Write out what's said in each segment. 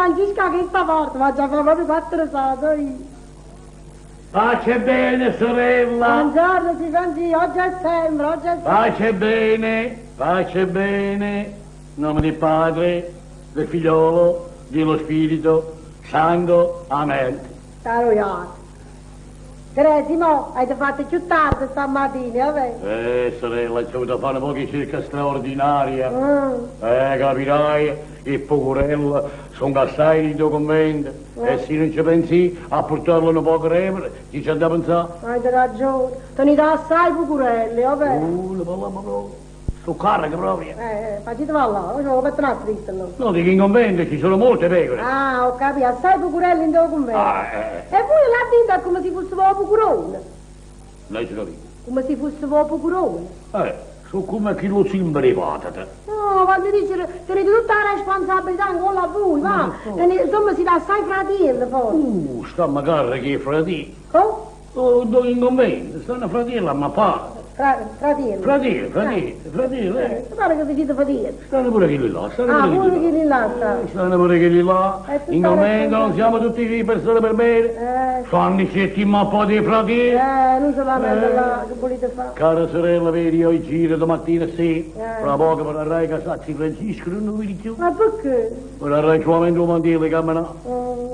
Francisco 'a chesta porta, m'aggia fa proprio quattro risate, oi. Pace e bene, sorella. Buongiorno, zi' Francì, oggi e sempre, oggi e sempre. Pace e bene, pace e bene. In nome del Padre, del Figliolo, dello Spirito Santo. Amen. Taroiato. Teresi, mo, avete fatto cchiù tardi stammatina, è vero? Sorella, c'ho avuto fare un po' di cerca straordinaria. Mm. Capirai, 'e pecurelle sono assai dint' 'o convento. E si nun ce pensi a portarle nu poco d'evera, chi ce ha da pensà? Avete ragione, tenite assai pecurelle, è vero? Ne parliamo proprio. Sto carico proprio. Facite là, io ce metto una dritta allora. No, dico in convento ci sono molte pecore. Ah, ho capito, assai pecurelle in o convento. Ah, eh. E voi là dentro è come se fosse 'o pecurone. Lei ci capito? Come se fosse 'o pecurone. So come chillo simbolo 'e patata. No, voglio dicere, tenete tutta la responsabilità 'ncuollo a voi, va. Tenete, insomma, siete assai fratielli, forse. Stammo carichi 'e fratielli. Come? Oh, dove in convento, stanno fratielli ammappati. Fratielli? Fratielli, fratielli, fratielli, eh. Mi pare che vi siete fratielli. Stanno pure quelli là, stanno Ah, pure pure quelli quelli là, sta. Stanno pure quelli là. E tutta In la convento non responsabilità. siamo tutti persone per bene. Stanno certi mappati 'e fratielli. Non se la mette là, che volete fare? Cara sorella, vedi, io giro domattina sì. Eh. Fra poco vorrei che sa, Francisco non lo vedi più. Ma perché? Vorrei solamente un mantello camminare.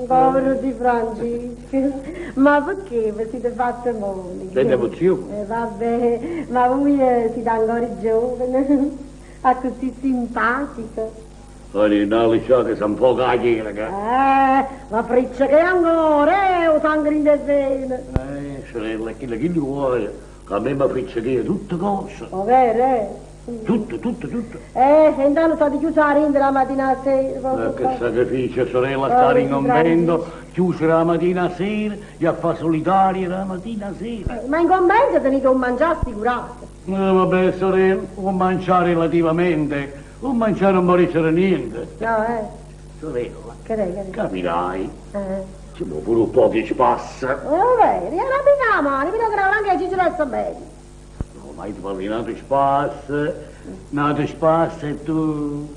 Povero zi' Francisco, ma perché vi siete fatte monache? Per devozione. Vabbè, ma voi siete ancora giovane, ah, così simpatico. Vedi, no, lascia che sono un po' carica. Ma freccia che ancora, 'o sangue in vene. Sorella, quello che vuole, che a me mi freccia che è tutte cose. O vero, eh? Tutto, tutto, tutto. E intanto state chiusa la rinda la mattina a sera. Che sacrificio, sorella, stare in Oh, convento, chiusa la mattina a sera e a fare solitaria la mattina a sera. Ma in convento tenete un mangiare assicurato. Vabbè, sorella, un mangiare relativamente, un mangiare non può essere niente. No, eh. Sorella, Che è, che è? capirai, ci vuole pure un po' che spassa. Vabbè, riapri la mano, però che anche ci resta bene. No, ma io ti parli in altro spazio, in altro spazio e tu...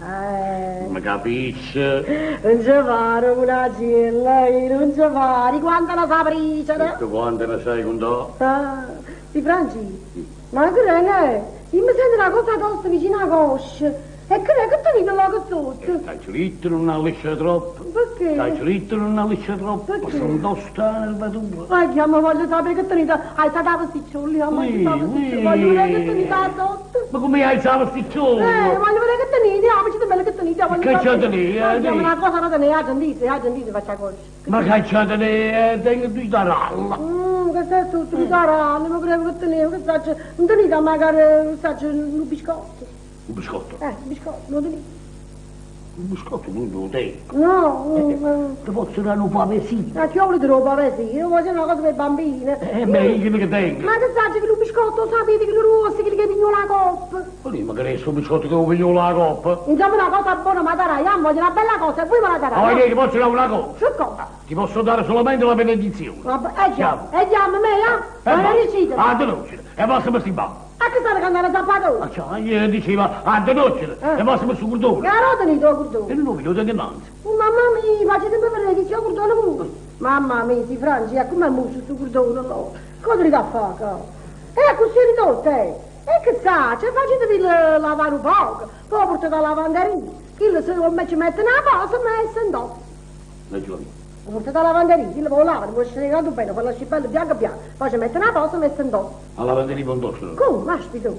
Mi capisci? Non ci fare una cella, non ci fare, quando la sapricere. Tutto quanto ne sai con te? Ah, sì, Franci, ma che è? Io mi sento una cosa tosta vicino alla coscia. E che è che tenete là sotto? Stai dritto, non alliscia troppo. Perché? Stai dritto, non alliscia troppo. Perché? Sono tosta nervatura. Ma chiama, voglio sapere che tenete. Hai stato a pasticcioli, ah, Sì, voglio sapere sì. voglio vedere che tenete là sotto. Ma come hai stato pasticciolo? Voglio vedere che tenete, ah, facete bello che tenete, voglio Che c'è sapere. tenete, Ma chiama sì. una cosa da tenere, aggiungite, aggiungite, faccia coscia. Ma che c'è tenere? Tengo due taralla. Questo è tutto, mi taralla, ma credo che tenevo, che faccio, non tenete magari, faccio un biscotto. Un biscotto? Un biscotto, non tenete. Un biscotto non lo tengo. No, Ti posso dare un pavesino? Ma che volete un pavesino? Io voglio una cosa per i bambini. Beh, io che tengo. Ma che sai che lo biscotto, sapete che lo rosso, che gli pignola la coppa? Ma lì, ma che è questo biscotto che lo pignola la coppa? Insomma, una cosa buona, ma darai, io voglio una bella cosa e voi me la darai. Ah, io ti posso dare una cosa? Che cosa? Ti posso dare solamente la benedizione. Vabbè, chiamo, chiamo me, eh? Ma Va. non riuscite? Ah, denocere, e basta per sti babbo. A che stanno cantando zappatore? Ma c'è, io diceva, a denocere, e basta per sto cordone. Che la tenete il cordone? E non lo tengo innanzi. Oh, mamma mia, facete sempre benedizione al cordone pure. Mamma mia, si Franci, come è muso sto cordone là? Cosa gli dà a fare? E così ridotto, eh? E che sa, cioè facetevi lavare un poco, poi portate alla lavanderia. Quello se lo ci mette una posa, ma è sentito. Leggi la mia. Lo portate alla lavanderia, quello lo lavano, può essere tanto bene, poi lasci bello bianco bianco, poi ci mette una posa, ma è sentito. Alla lavanderia con tosto. Come, aspetta.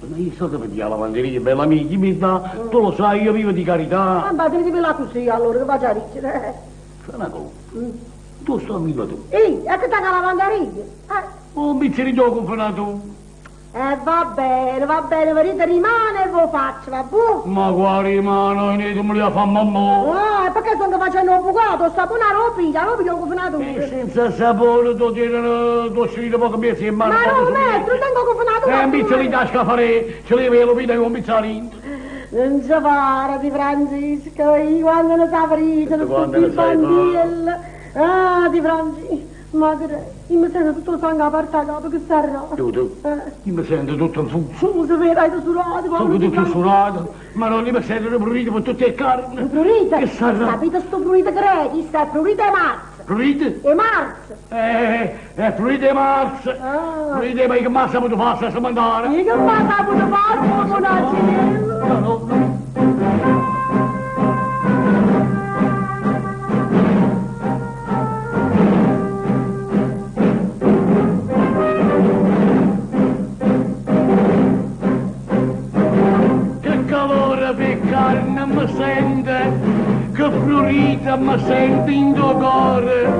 Ma io so che per la lavanderia, bella mia, chi mi dà? Tu lo sai, io vivo di carità. Ah, ma tenete là così, allora, che faccia ricere, eh? Fai una cosa. Tu stai a tu. Ehi, e che sta la lavanderia? Oh, mi ci ridò confinato. Va bene, va bene, venite rimane e lo faccio, va buono? Ma qua rimane, niente, me li fa mamma. Ah, perché sto facendo un bucato, sapone la roba ho confinato. E senza sapone, tu tieni, tu scegli poco mezzo in mano. Ma non metto, non tengo confinato. E mi ce li tasca fare, ce li vedo, vita con pizzarino. Non ci pare di Francisco, io quando ne saprite, Quando tutti ne i sai bambini. Ah, di Francisco. Ma che io mi sento tutto il sangue a parte a capo che sarà. Tu, tu, io mi sento tutto infuso. Tu si vede, hai surato. Sono tutto surato, ma non mi sento prurito per tutte le carni. Prurito? Che sarà? Capite sto prurito che è? Chi sta prurito è marzo. Prurito? È marzo. È prurito è marzo. Ah. Prurito ma che massa potuto fare senza mandare? Io che massa potuto fare, monacino? No, no, no. Che calore per carne mi sente, che prurita mi sente in tuo cuore.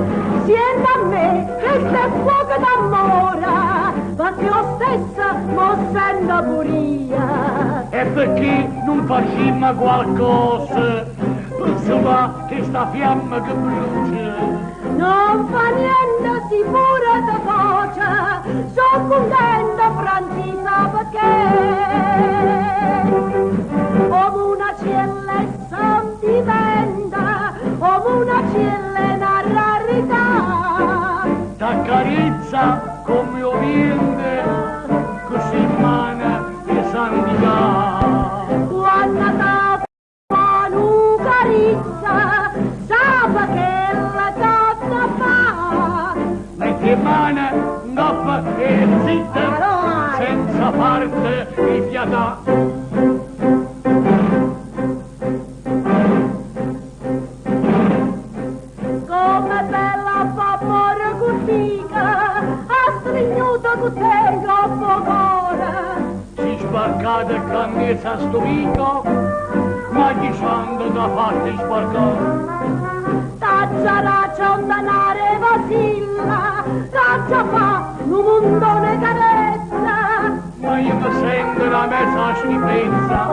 Sienta a me, questo è fuoco d'amore, perché io stessa mi sento pure. E perché non facciamo qualcosa per salvare questa fiamma che brucia? Non fa niente, si pure te cuoce, sono contenta Francisa perché come una cella diventa, come una cella è una rarità. T'accarezza come oriente, così in mano di santità. Quando t'ha una carezza, sa che la donna fa. Metti in mano, ngoppa e zitta, Allora. senza parte di pietà. Come bella fa amore contigo, ha strignuto con te troppo cuore. Si sbarcate camisa sto vico, ma chi sanno da farti sbarcare? Taccia raccia un danare vasilla, taccia fa un mondo carezza. Ma io mi sento una mezza schifezza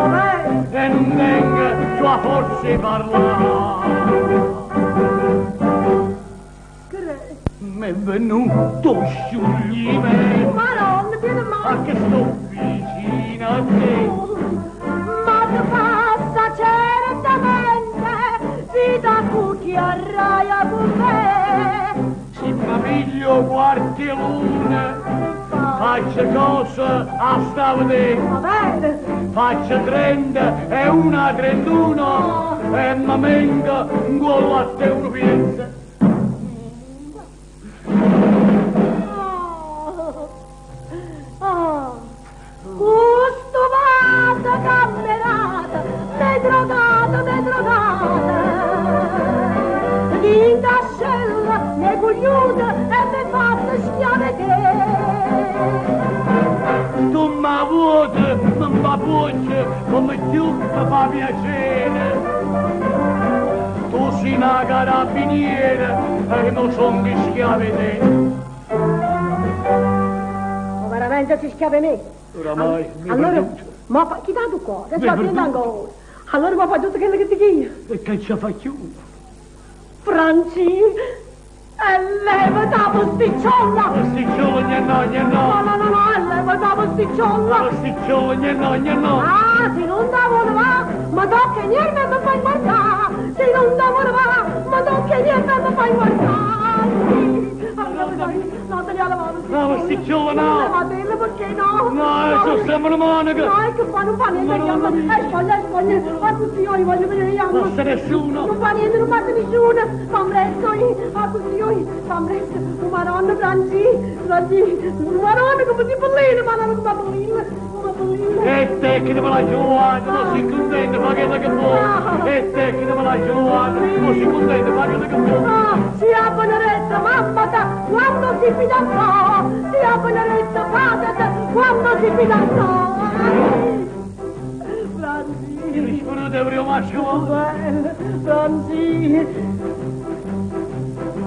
e non tengo più a forza di parlare. Mi è venuto scioglimento, Maronna, tieni a mano. che sto vicino a te. Ma ti passa certamente, vita cucchiarraia con me. Se mi piglio quarti luna, faccio cosa a stavate. Va bene. Faccio 30 e una 31 e mi menga un gol a te uno piezza. Oh, oh. Questo vado cammerata, m'è drogata, m'è drogata. L'intascella m'è cogliuta e m'è fatta schiave te. Tu mi vuoti, mi fa voce, come più mi fa piacere. Tu sei una carabiniera e non sono che schiave te. Ma veramente si schiave me? Oramai mi è Allora, perduto. ma fa, chi dà tu qua? Adesso Mi è la prendo perduto. ancora. Allora mi fa tutto quello che ti chiedo. E che ci fa più? Franci, e leva la posticciola! Pasticciola, gne no, gne No, no. no, no, no, e leva la posticciola! Pasticciola, gne no, gne no. Ah, se non da voleva, ma tocca niente mi fai guardare! Se non da voleva, ma tocca niente mi fai guardare! Sì, allora, dai, no, te li levavo. No, pasticciola, no. Levatela, perché no? No, sono sempre una monaca. No, è che fa, non fa niente, Madonna chiama. mia. E spoglia, spoglia, a tutti io, voglio vedere, chiama. Non c'è nessuno. Non fa niente, non passa nessuno. Fa presto, io, a tutti io, fa presto. Oh, Madonna, Franci, Franci, Madonna, come si bellina, Madonna, come bellina, come bellina. E te che te me l'hai giovata, non sei contento, fa quello che vuoi. E te che te me l'hai giovata, non sei contento, fa quello che vuoi. Ah, sia benedetta mamma, quando si fidanzò, sia benedetta padre, quando si fidanzò. Franci. Io mi spero di avrei un maschio. Bella, Franci.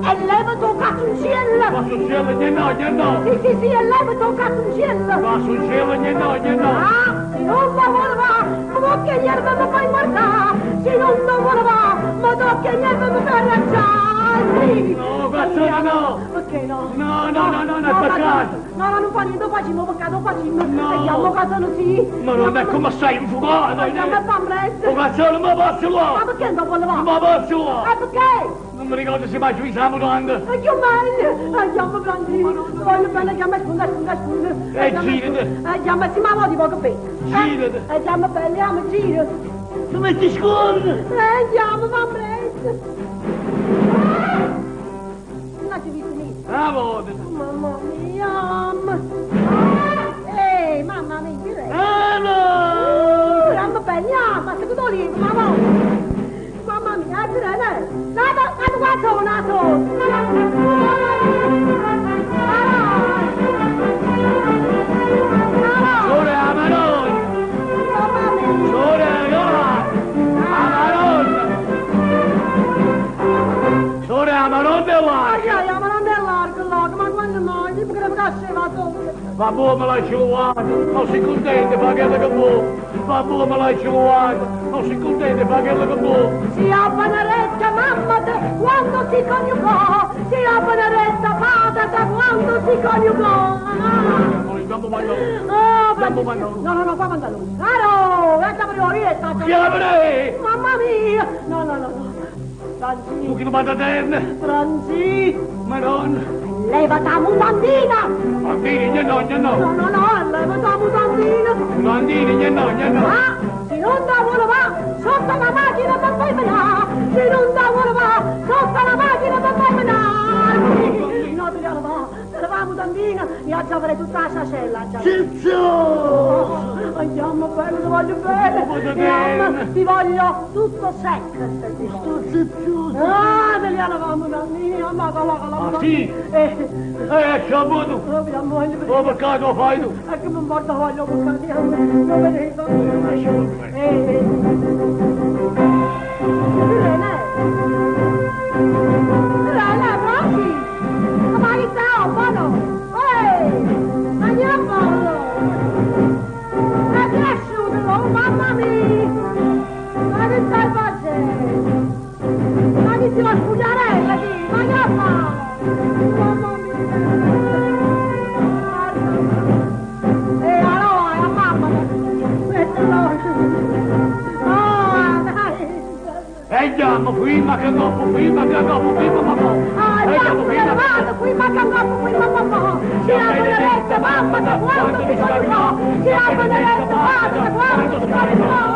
E leva tuo cazzonciello. Ma sul cielo, gne no, gne no. Sì, sì, sì, e leva tuo cazzonciello. Ma sul cielo, gne no, gne no. Ah, se non la voleva, ma che l'erba mi fai guardare. Se non la voleva, ma che l'erba mi fai arrangiare. Ah, sì! No, guazzone, no! Perché no? No, no, no, no, no, è peccato! No, no, non fa niente, lo facciamo, peccato, lo facciamo. No. Andiamo, cazzone, sì. Ma non è come sei infuocato! Andiamo a fare presto. Oh, guazzone, ma posso Ma là! perché non vuole va? Ma posso là! Ma perché? Non mi ricordo se mai ci siamo quando. Ma che meglio! Andiamo, Franci! Voglio bene, chiama, scusa, scusa, scusa. Girati. Andiamo, sì, ma mo ti poco bene. Girati. Andiamo, belli, andiamo, giro. Tu metti scorda! Andiamo, va presto. Non ci visto niente. Bravo! Mamma mia! Ehi, mamma mia, che è? Ah, no! Andiamo belli, ah, ma secondo lì, mamma! Mamma mia, che è? Nada, nada, guarda, nada! Sore a Maronna! Sore a Maronna! Sore a Maronna e là! Ma non è largo, largo, ma quando mai? Io credo che sceva sotto. Va buono, me l'hai ciuato, non si contenta, fa quello che vuoi. Va buono, me l'hai ciuato, non si contenta, fa quello che vuoi. Si appaneretta mamma te quando si coniugò, si appaneretta padre te quando si coniugò. Andiamo mandalo. Oh, Andiamo mandalo. No, no, no, qua mandalo. Caro, è la priorità. Chiamare! Mamma mia! No, no, no, no. Tu Franci, che non vado a terra! Franci, Madonna! levati la mutandina! Bambini, no, no, No, no! no, no, levati la mutandina! Bambini, no, no, no! Ma se non da vuole va, sotto la macchina per poi menare! Se non da vuole va, sotto la macchina per poi menare! No, te la va, te la va mutandina, e già avrei tutta la sacella. già. Zizzo! Andiamo bello, ti voglio bene! Voglio Andiamo, bene. Ti voglio tutto secco, se ti voglio. Sto zizzo! Ah, te li eravamo mutandina, ma la la la Ah, sì? Eh, C'è avuto! oh, mia moglie, Oh, peccato fai tu! è che mi morto voglio bucare, non vedevo. Eh, Irene! Irene, Franci! Ma che sta, buono? Ehi! Andiamo! È cresciuto, oh, mamma mia! Ma che stai facendo? Ma che ti va a spugliarella, chi? Ma che fa? Mamma mia! E allora, a mamma! Mettilo! Oh, dai! E andiamo, prima che dopo, prima che dopo, prima papà! Ah, andiamo, vado, qui manca troppo, qui mamma papà! Si la benedetta mamma da quando si scaricò! Si la benedetta padre da quando si scaricò!